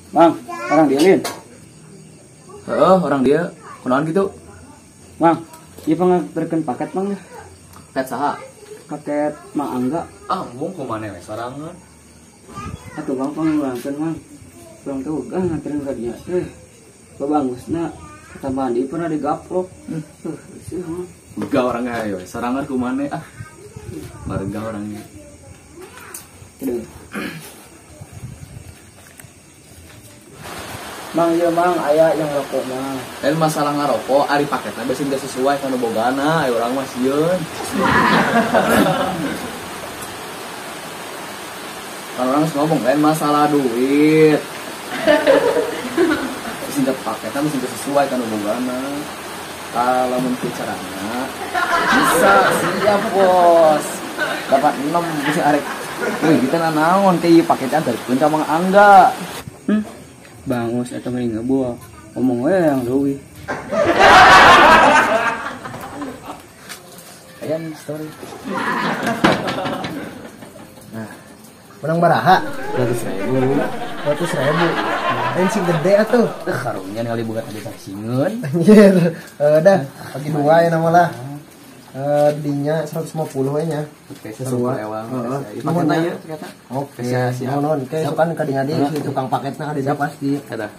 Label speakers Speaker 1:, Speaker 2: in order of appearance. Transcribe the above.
Speaker 1: Mang, orang dia lin.
Speaker 2: Heeh, orang dia. Kunaon gitu?
Speaker 1: Mang, ieu panganterkeun paket mang.
Speaker 2: Paket saha?
Speaker 1: Paket Mang Angga.
Speaker 2: Ah, mung kumaha we sorangan.
Speaker 1: Atuh Bang pangulangkeun Mang. Urang teh ogah nganterin ka dinya teh. Babangusna katambahan deui pernah digaplok. Seuh Mang.
Speaker 2: Ogah orangnya ayo sorangan kumaha ah. Marga orangnya.
Speaker 1: Aduh. Mang ieu Mang aya yang rokok mah.
Speaker 2: Lain masalah ngarokok ari paketna beusi teu sesuai kana bogana, ayo urang mah sieun. Kalau orang ngomong lain masalah duit. Beusi teu paketna beusi teu sesuai kana bogana. Kalau mun carana bisa siap bos. Dapat 6 beusi arek. Wih, kita nanaon teh ieu paketna antarkeun ka Mang Angga.
Speaker 1: Bangus atau mending ngebuang ngomong we yang leuwih.
Speaker 2: Ayan story.
Speaker 3: Nah, menang baraha
Speaker 2: 200.000.
Speaker 3: 200.000. Lain sing gede atuh.
Speaker 2: Karunya ningali boga tadi saksineun.
Speaker 3: Anjir. Dah, bagi dua ya nama lah. Dinya 150 we nya.
Speaker 2: Oke, sesuai. Heeh.
Speaker 3: Paketna ieu ternyata. Oke, siap. Nuhun, ke sukan ka dinya si tukang paketna ka dinya pasti.
Speaker 2: Dadah.